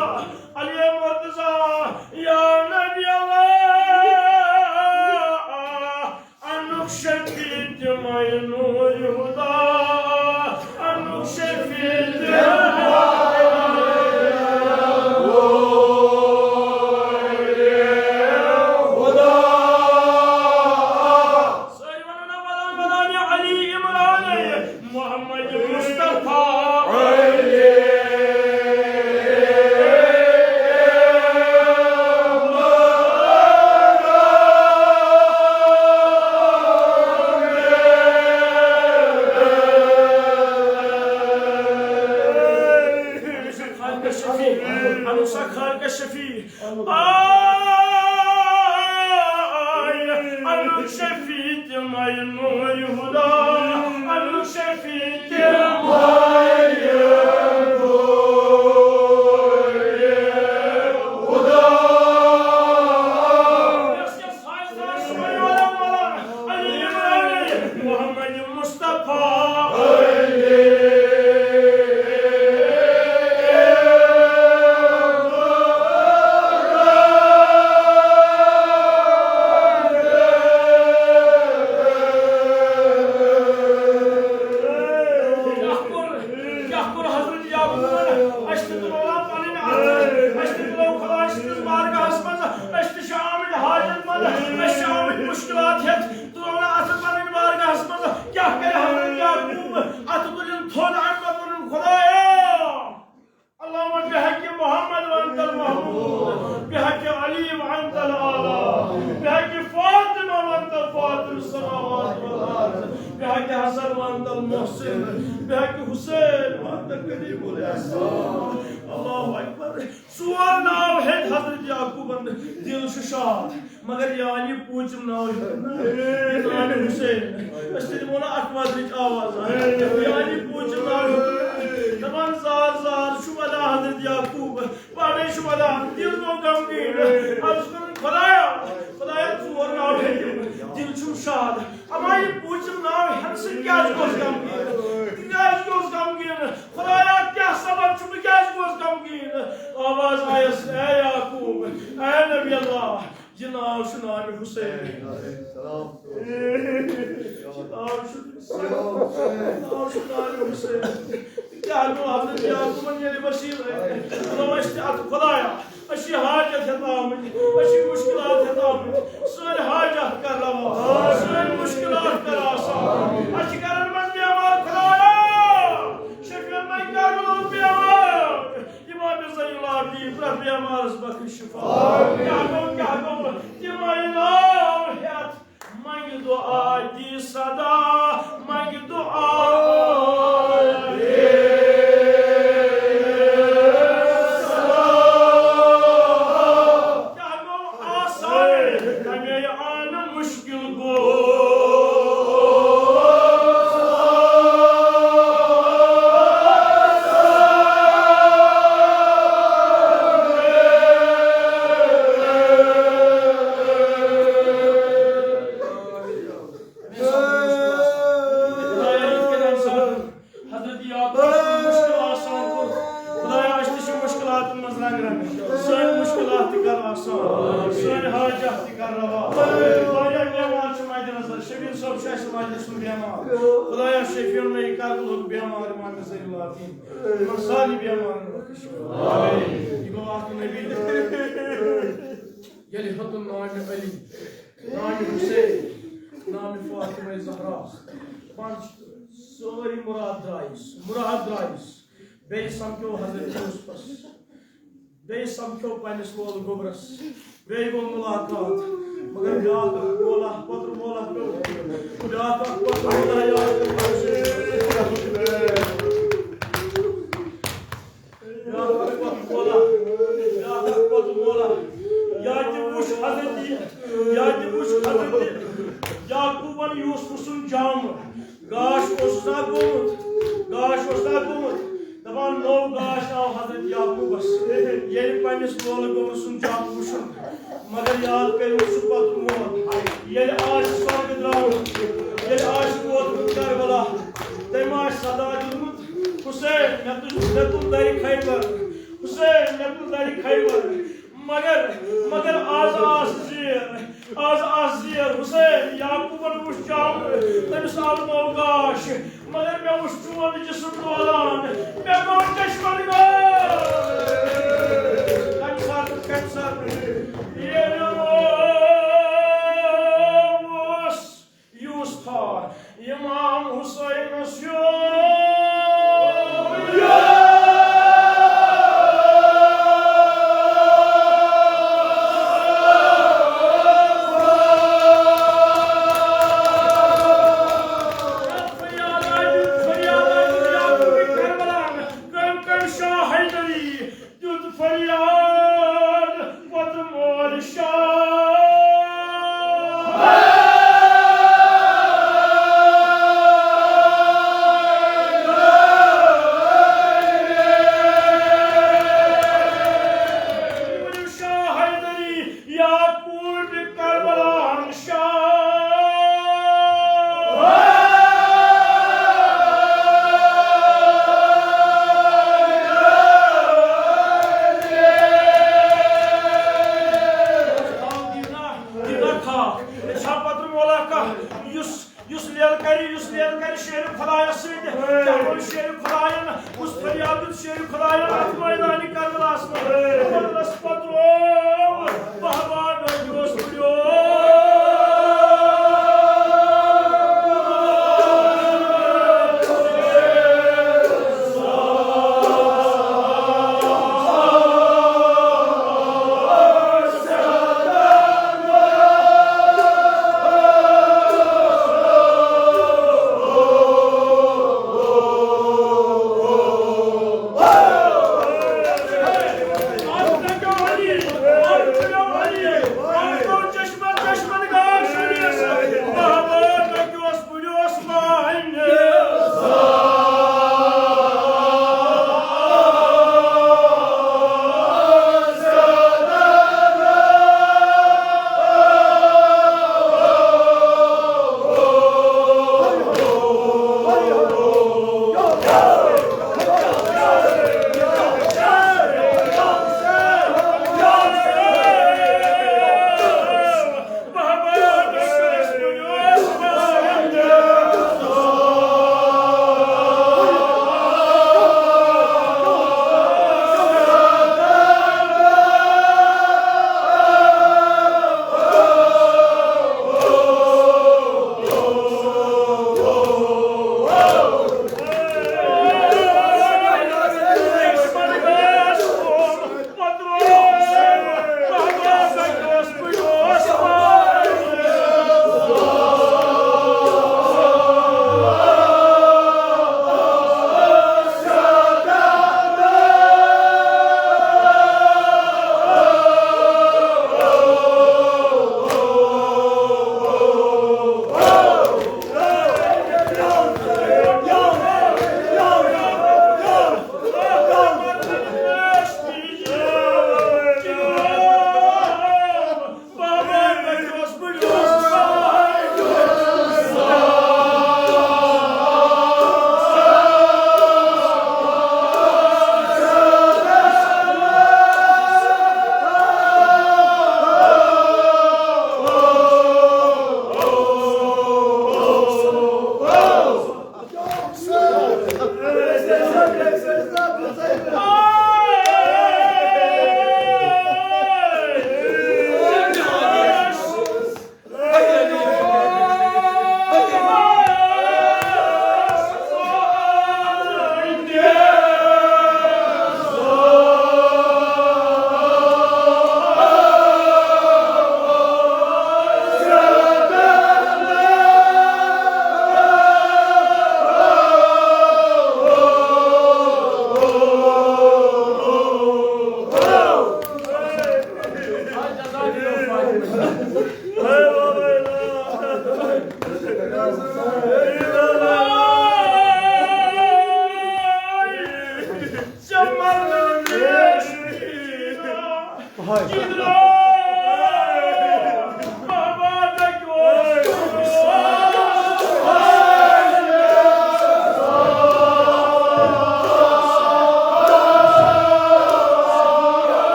علی مرتضیٰ، یا نبی اللہ۔ انُک شفیع تہِ مَے نوٗرِ ہُدا، انُک شفیع تہِ مَے نوٗرِ ہُدا۔ سٲری وَنو نا ودان ودان یا علی عمران محمد مصطفیٰ۔ خالق شفیع، انُک سا خالق شفیع۔ آے، انُک شفیع تہِ مَے نوٗرِ ہُدا، انُک شفیع تہِ مَے نوٗرِ ہُدا۔ یۄس یۄس سایہِ سایہِ سُمَے والا والا، علی عمران، محمد مصطفیٰ۔ کیٛاہ کوٚر، کیٛاہ کوٚر حضرت یعقوبن؟ أسۍ تہِ تُلو نا پنٕنۍ اَتھٕ، أسۍ تہِ تُلو خۄداے سٕنٛدِس بارگاہس منٛز، أسۍ تہِ چھِ آمٕتۍ حاجت منٛد، أسۍ چھِ آمٕتۍ مُشکلات ہٮ۪تھ، تُلو نا اَتھٕ پنٕنۍ بارگاہس منٛز۔ کیٛاہ کرِ حضرت یعقوب؟ اَتھٕ تُلِن تھوٚد، اَمہِ پتہٕ ووٚنُن، خۄدایا، اللہم بحق محمد وانت المحمود، بحق علی وانت الاعلی، بحق فاطمہ وانت فاطر السماوات والارض، بحق حسن وانت المحسن، بحق حسین وانت کریم الاحسان۔ اللہ اکبر، ژور ناو ہیٚتۍ حضرت یعقوبن، دِل چھُ شاد، مگر یعنی پوٗژِم ناو ہیوٚت نہٕ۔ یہِ ناو حسین۔ أسۍ تہِ دِمو نہٕ اَتھ وزنٕچ آواز۔ یعنی پوٗژِم ناو ہیوٚت نہٕ۔ دَپان زار زار چھُ وَدان حضرت یعقوب، پانے چھُ وَدان، دِل گوٚو غمگیٖن۔ عرض کوٚرُن، خۄدایا، خۄدایا، ژور ناو ہیٚتِم، دِل چھُم شاد۔ اما یہِ پوٗژِم ناو ہٮ۪نہٕ سۭتۍ کیٛازِ گوس غمگیٖن؟ تِکیٛازِ گوس غمگیٖن؟ خۄدایا، کیٛاہ سبب چھُ؟ بہٕ کیٛازِ گوس غمگیٖن؟ آواز آیس، اے یعقوب، اے نبی اللہ، یہِ ناو چھُ ناوِ حسین۔ یہِ ناو چھُ، یہِ ناو چھُ ناوِ حسین۔ کیٛاہ گوٚو حضرت یعقوبن ییٚلہِ وسیٖلہٕ أنۍ؟ دوٚپُن، أسۍ تہِ اَتھ خۄدایا، أسۍ چھِ حاجت ہٮ۪تھ آمٕتۍ، أسۍ چھِ مُشکِلات ہٮ۪تھ آمٕتۍ۔ سٲنۍ حاجت کر روا، سٲنۍ مُشکِلات کر آسان۔ اَسہِ چھِ گرن منٛز بیمار، خۄدایا، شفیع مے کر لوگ بیمار۔ امام زین العابدین، پرٛٮ۪تھ بیمارس بخش شفا۔ کیٛاہ گوٚو، کیٛاہ گوٚو؟ تِمے ناو ہٮ۪تھ منگہِ دعا دی صدا، منگہِ دعا۔ کیٛاہ گوٚو آسان؟ کمے آو نہٕ مُشکِل گوٚو۔ حضرت یعقوب چھُ مُشکِل آسان کوٚر۔ خۄدایا، أسۍ تہِ چھِ مُشکِلاتن منٛز رنٛگ رنٛگ۔ سٲنۍ مُشکِلات تہِ کر آسان۔ سٲنۍ حاجت تہِ کر روا۔ واریاہ بیمار چھِ مدِ نظر۔ شبیر صٲب چھُ اَسہِ مجلس منٛز بیمار۔ خۄدایا، شفیع مے کر لوگ بیمار، امام زین العابدین۔ یِمن سارنٕے بیمارن بخش۔ یہِ گوٚو اکھ نبی۔ ییٚلہِ ہیوٚتُن ناوِ علی، ناوِ حسین، ناوِ فاطمہ زہرا، پانہٕ چھِ سٲری مُراد درٛایِس، مُراد درٛایِس۔ بیٚیہِ سمکھیو حضرت یوسفس، بیٚیہِ سمکھیو پننِس لولہٕ گوٚبرس، بیٚیہِ گوٚو مُلاقات۔ مگر بیٛاکھ اکھ مولا، پترٕ مولا پیوٚو، بیٛاکھ اکھ پترٕ مولا یاد۔ بیٛاکھ اکھ پتہٕ مولا، بیٛاکھ اکھ پتہٕ مولا۔ یا تہِ وُچھ حضرت، یا تہِ وُچھ حضرت یعقوبن یوسف سُنٛد جامہٕ۔ گاش اوس نا گوٚمُت، گاش اوس نا گوٚمُت۔ دپان نوٚو گاش آو حضرت یعقوبس۔ ییٚلہِ پننِس لولہٕ گوٚبرٕ سُنٛد جامہٕ وُچھُن، مگر یاد کٔرِو سُہ پتہٕ مول۔ ییٚلہِ آسہِ سۄرگہٕ درٛامُت، ییٚلہِ آسہِ ووتمُت کربلا، تٔمۍ آسہِ صدا دیُتمُت، حسین، مےٚ تُج، مےٚ تُل درِ خیبر، حسین، مےٚ تُل درِ خیبر۔ مگر، مگر از آس زیر، از آس زیر، حسین، یعقوبن وُچھ جامہٕ، تٔمِس آو نوٚو گاش۔ مگر مےٚ وُچھ چون جسم ڈولان، مےٚ گوٚو چشمن گوٚو۔ کمہِ ساتہٕ، کمہِ ساتہٕ؟ ییٚلہِ رووُس یوسفا امام حسینس یوٚر۔ فریاد آیہِ، فریاد آیہِ، فریاد کوٚر کربلا، کٔمۍ، کٔمۍ شاہ حیدری دیُت فریاد، پتہٕ مول شاہ۔ شاہ حیدری، یعقوب کربلا شاہ۔ چھا پتہٕ مولا کانٛہہ یُس، یُس لیل کرِ، یُس لیل کرِ شیر خدایس سۭتۍ؟ کیٛاہ ووٚن شیر خداین؟ کُس فریاد دیُت شیر خداین اتھ میدانِ کربلاہس منٛز؟ پتہٕ پتہٕ روو بہباد اوس بُڈیو۔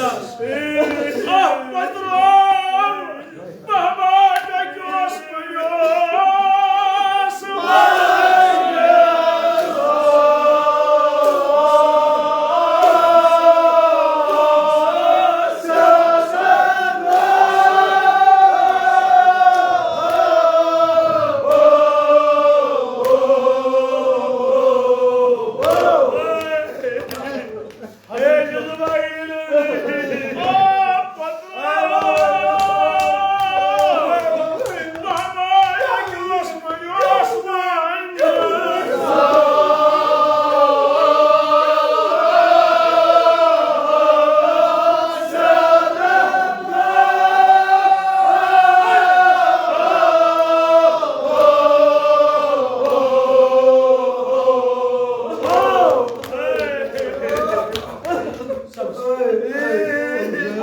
آہ، پترو! مہمان کیٛاہ اوس مےٚ یوس؟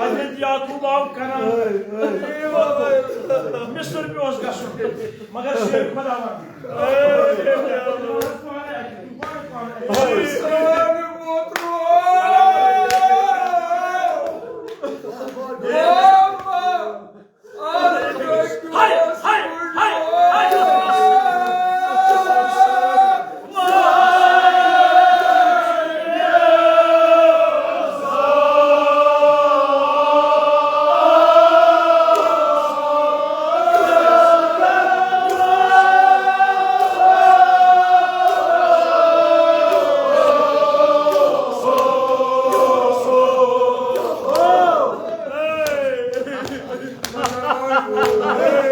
حضرت یعقوب آو کران۔ مصر پیوس گژھُن، مگر شیر خۄدا ونان۔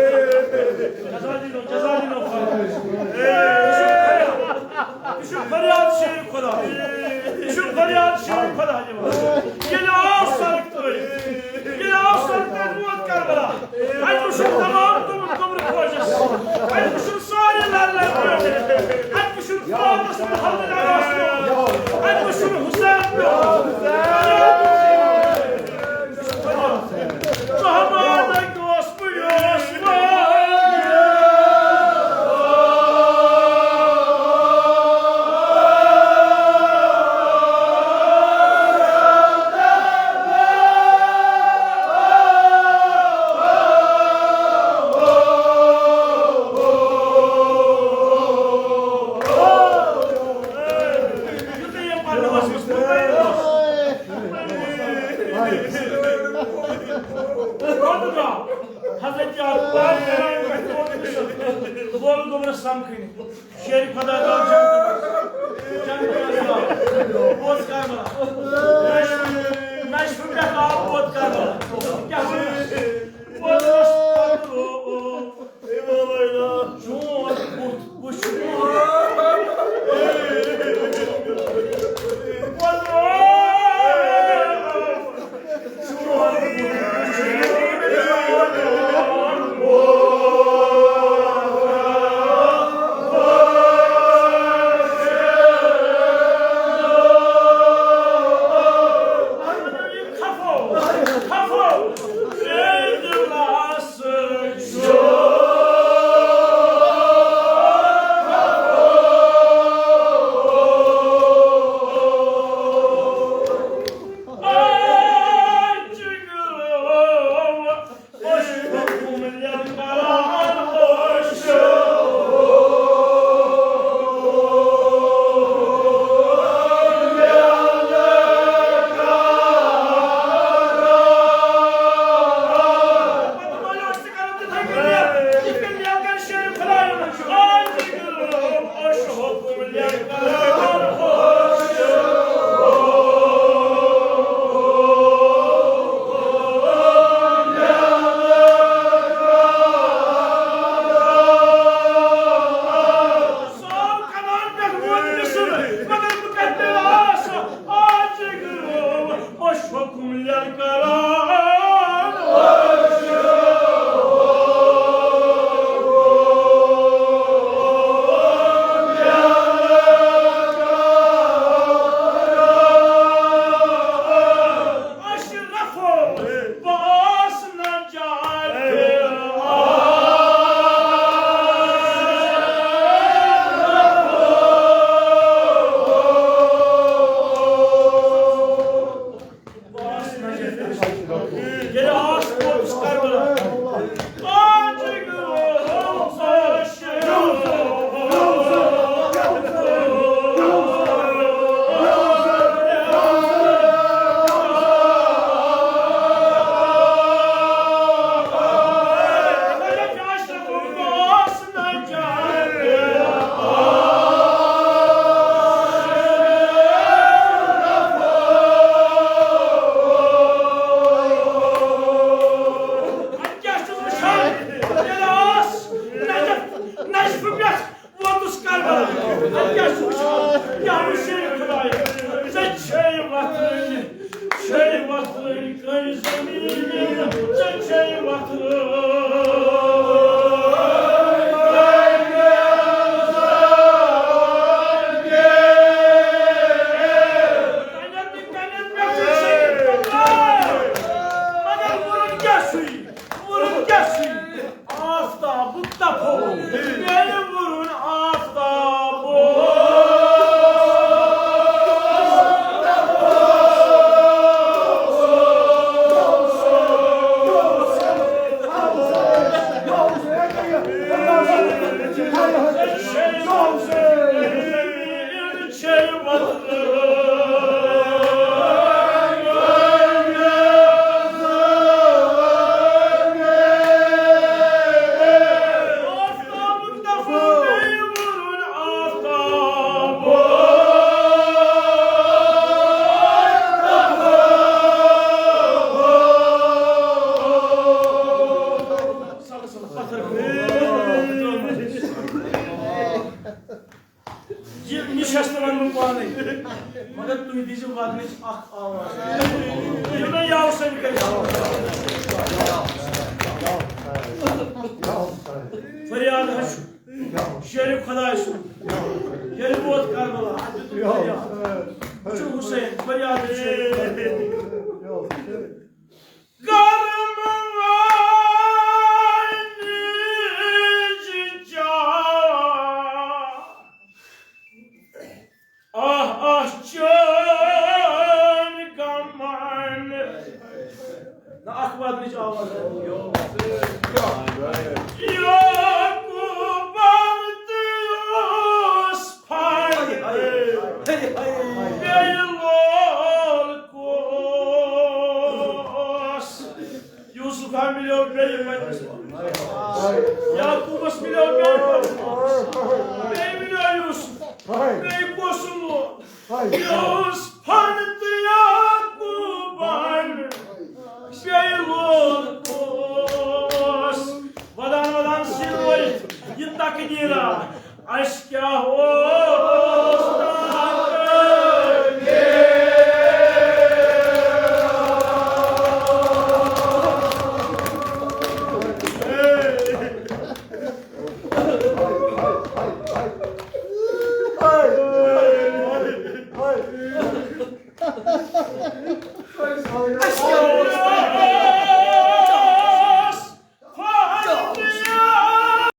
جزا دِنو، جزا دِنو۔ یہِ چھُ فریاد شیر خۄدا۔ یہِ چھُ فریاد شیر خۄدا دِوان۔ ییٚلہِ آو سڑک ترٛٲوِتھ، ییٚلہِ آو سڑک ترٛٲوِتھ ووت کربلا۔ اَتہِ وٕچھُن تمام تِم قبرٕ فوجس۔ اَتہِ وٕچھُن سارے لَرِ لَرِ ترٛٲوِتھ۔ اَتہِ وٕچھُن فاطمس محمد عباس پیوٚو۔ اَتہِ وٕچھُن حسین پیوٚو۔ محمد حضرت یعقوب علیہ السلام پٮ۪ٹھ ووت مِصر۔ لولہٕ گوٚبرس سمکھٕنۍ۔ شیرِ خۄدا تعالیٰ جنت، جنت منٛز آو۔ بوز کربلا۔ نشفہٕ، نشفہٕ پٮ۪ٹھ آو بوز کربلا۔ کیٛاہ ووٚنُس؟ ووٚنُس، چون بُتھ وٕچھ۔ ییٚلہِ آس ووتُس کربلا۔ ووتُس کربلا۔ اَتہِ کیٛاہ چھُ وٕچھان؟ یا حسین خدایا، ژےٚ چھے وۄتھٕنۍ، چھے وۄتھٕنۍ کٲنٛسہِ زٔمیٖنہِ، ژےٚ چھے وۄتھٕنۍ۔ مگر ووٚنُن کیٛاہ چھُے؟ ووٚنُن کیٛاہ چھُے؟ آفتابُک تپھو، میانہِ وُرُن آفتابو۔ یہِ نِش چھَس نہٕ وَنہٕ بہٕ پانَے، مگر تُہۍ دیٖزیو وَدنٕچ اَکھ آواز۔ یہِ مےٚ یاوٕ سۭتۍ کَرِ۔ فریاد حظ چھُ شیرِ خۄداے سُنٛد۔ ییٚلہِ ووت کربلا، اَتھ دیُتُن فریاد۔ یہِ چھُ حُسین، فریاد چھُ شیرِ خۄداے۔ کرم وانِج جا، آہ آہ چٲنۍ غمن۔ نہ، اکھ وَدنٕچ آواز۔ یعقوبن تہِ اوس پھنٛد، بیٚیہِ لول کُس۔ یوسف ہا مِلیو بیٚیہِ پننِس۔ یعقوبس مِلیو بیٚیہِ پننِس۔ بیٚیہِ مِلیو یوسف۔ بیٚیہِ کُس لول؟ یوسفن تہٕ یعقوبن۔ بیٚیہِ لول کُس۔ ودان ودان سِر ؤلِتھ یہِ تقدیٖرا۔ اَسہِ کیٛاہ اوس؟